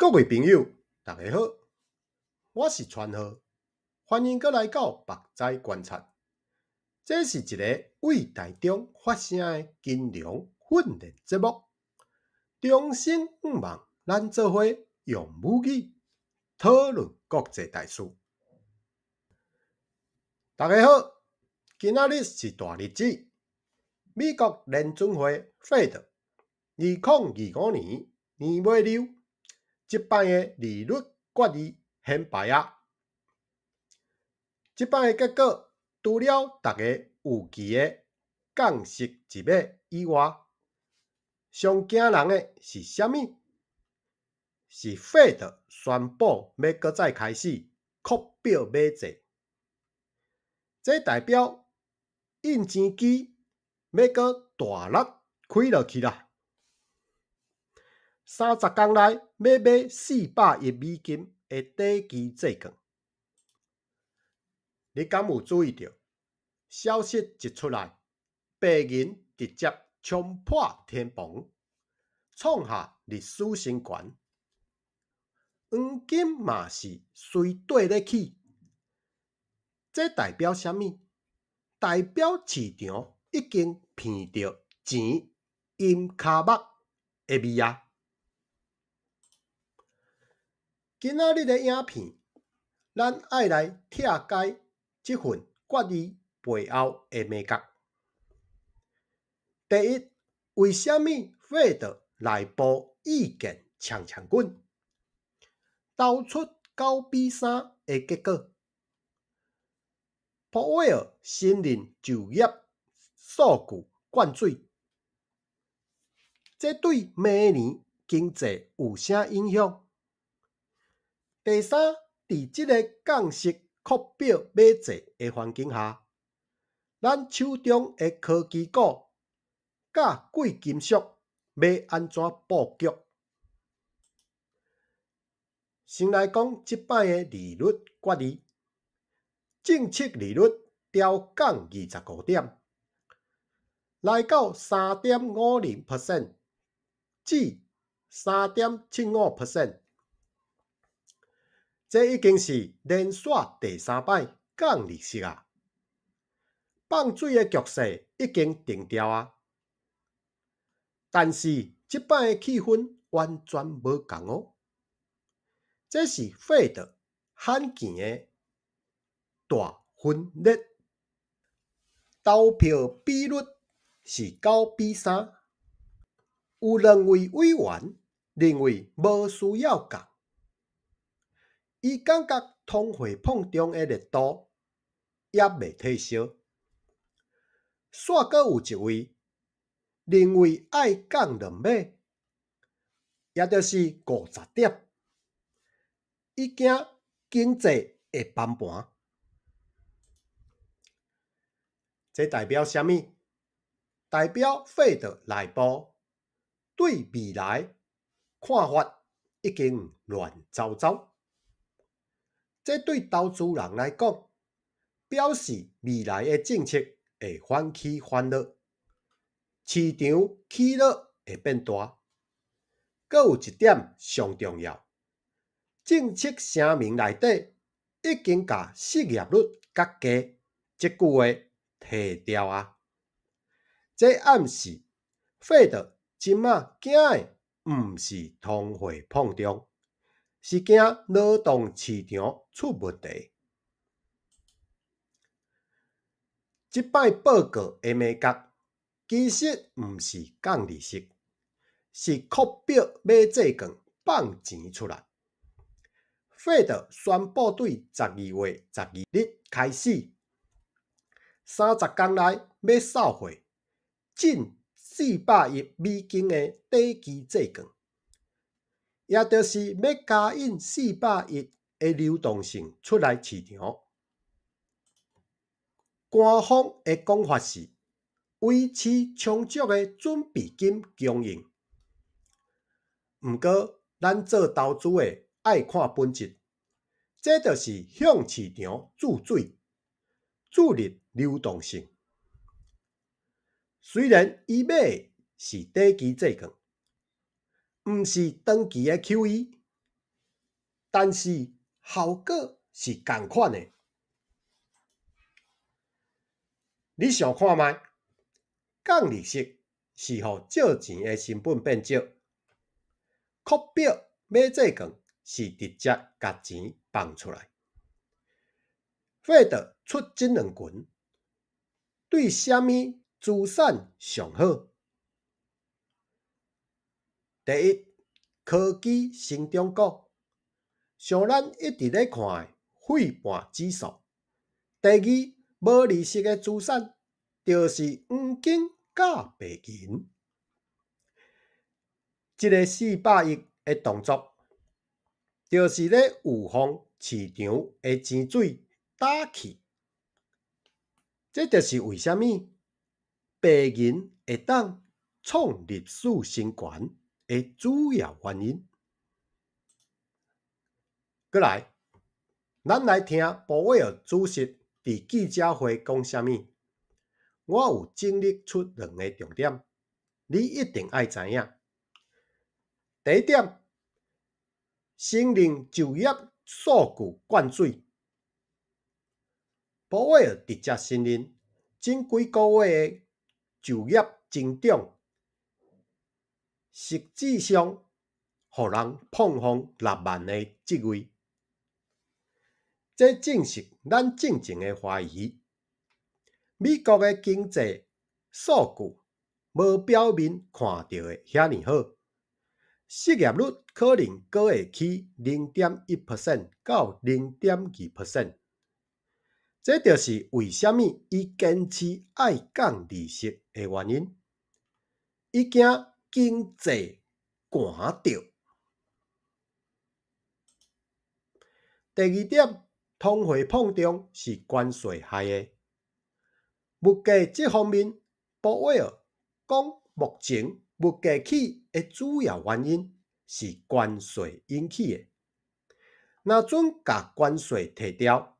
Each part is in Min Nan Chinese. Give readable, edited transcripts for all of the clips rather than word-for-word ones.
各位朋友，大家好，我是川浩，歡迎閣來到目知觀察。這是一个為台中發聲的金融訓練節目。衷心向望咱做伙用母語討論國際大事。大家好，今仔日是大日子，美國聯準會 Fed 2025年年尾溜這擺的利率決議顯擺啊！這擺的結果，除了大家預期的降息一碼以外，上驚人的是啥物？是 Fed 宣布欲閣再開始擴表買債，這代表印錢機欲閣大力開落去啦！30工內欲買400億美金的短期債券，你敢有注意著？消息一出來，白銀直接衝破天棚，創下歷史新高。黃金嘛是隨綴咧起，這代表啥物？代表市場已經聞著錢淹跤目的味啊！今仔日的影片，咱愛來拆解這份決議背後的眉角。第一，為啥物 Fed 內部意見強強滾，投出9比3的結果？鮑威爾承認就業數據灌水，這對明年經濟有啥影響？第三，佇這个降息擴表買債的環境下，咱手中的科技股佮貴金屬欲按怎布局？先來講這擺的利率決議，政策利率調降25點，來到3.50% 至3.75%。這已經是連續第三擺降利息啊！放水的局勢已經定調啊！但是這擺的氣氛完全無仝哦，這是 Fed 罕見的大分裂，投票比率是9比3，有兩位委員認為無需要降。伊感覺通貨膨脹的力度猶未退燒，煞閣有一位認為愛降2碼，也就是50點，伊驚經濟會崩盤。這代表啥物？代表 Fed 內部對未來看法已經亂糟糟。這對投資人來講，表示未來的政策會反起反落，市場起落會變大。閣有一點上重要，政策聲明內底已經共失業率較低這句話提掉啊！這暗示 Fed 這馬驚的毋是通貨膨脹，是驚勞動市場出問題。這擺報告的眉角，其實毋是降利息，是擴表買債券放錢出來。Fed 宣布對12月12日開始，30工內欲掃貨近400億美金的短期債券，也就是欲加印四百億的流動性出來市場。官方的講法是維持充足的準備金供應。毋過，咱做投資的愛看本質，這就是向市場注水，注入流動性。雖然伊買的是短期債券，毋是長期的 QE，但是效果是仝款的。你想看覓？降利息是予借錢的成本變少，擴表買債券是直接共錢放出來。費德出這兩拳，對啥物資產上好？第一，科技成長股，像咱一直咧看的費半指數。第二，無利息的資產，就是黃金佮白銀。這个400億的動作，就是咧預防市場的錢水打去。這就是為啥物白銀會當創歷史新高的主要原因。閣來，咱來聽鮑威爾主席佇記者會講啥物。我有整理出兩个重點，你一定愛知影。第一點，承認就業數據灌水。鮑威爾直接承認，這幾个月的就業增長，實際上予人膨風6萬个職位。這證實咱進前的懷疑。美國的經濟數據無表面看著的遐爾好，失業率可能閣會起0.1% 到0.2%。這就是為啥物伊堅持愛降利息的原因。伊驚經濟寒著。第二點，通貨膨脹是關稅害的。物價這方面，鮑威爾講，目前物價起的主要原因是關稅引起的。若準共關稅提掉，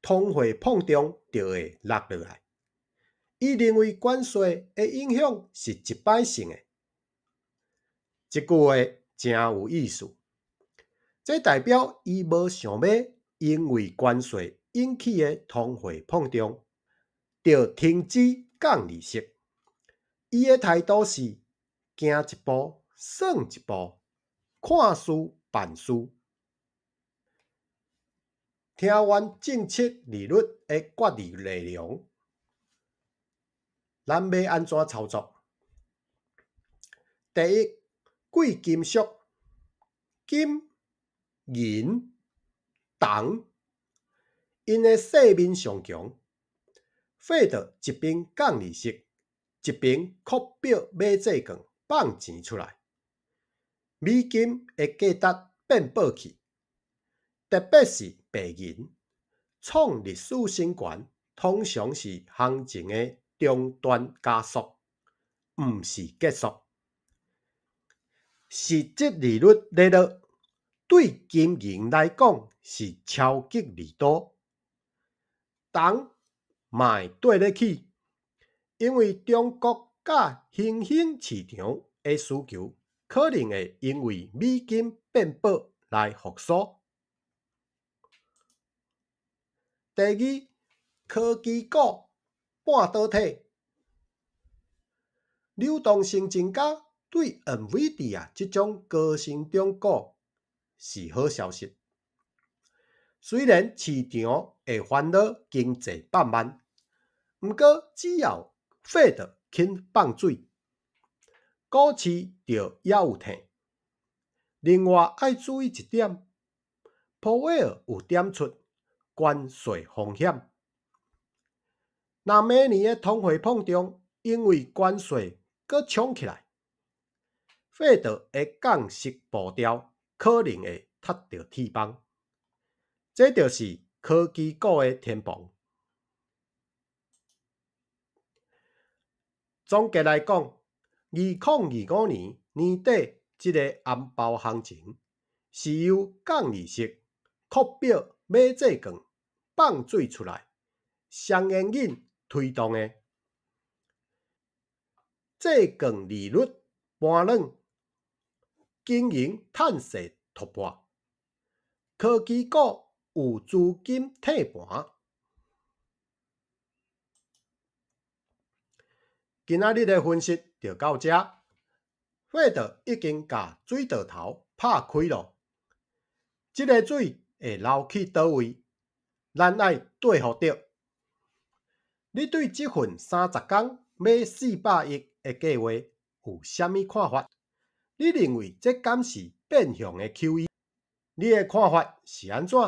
通貨膨脹就會落落來。伊認為關稅的影響是一擺性的。這句話誠有意思，這代表伊無想欲因為關稅引起的通貨膨脹，就停止降利息。伊的態度是行一步算一步，看事辦事。聽完政策利率的決議內容，咱欲按怎操作？第一，貴金屬，金、銀、銅，𪜶的勢面上強。費德一邊降利息，一邊擴表買債券放錢出來，美金的價值變薄去，特別是白銀創歷史新高，通常是行情的終端加速，毋是結束。實質利率咧落，對金銀來講是超級利多。銅嘛會綴咧起，因為中國佮新興市場的需求可能會因為美金變薄來復甦。第二，科技股、半導體流動性增加，對 NVIDIA 這種高成長股是好消息。雖然市場會煩惱經濟放慢，毋過只要 Fed 肯放水，股市就猶有退。另外愛注意一點，鮑威爾有點出關稅風險。若明年的通貨膨脹因為關稅閣衝起來，費德的降息步調可能會踢著鐵枋。這就是科技股的天棚。總結來講，2025年年底這个紅包行情是由降利息、擴表買債券放水出來，雙引擎推動的。債券利率盤軟，金融趁勢突破，科技股有資金退盤。今仔日的分析就到這，費德已經共水道頭拍開囉，這个水會流去佗位，咱愛對予著。你對這份30工買400億的計畫有啥物看法？你認為這敢是變相的 QE？你的看法是按怎？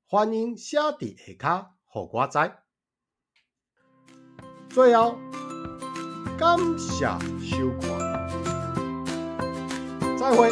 歡迎寫佇下跤，予我知。最後，感謝收看，再會。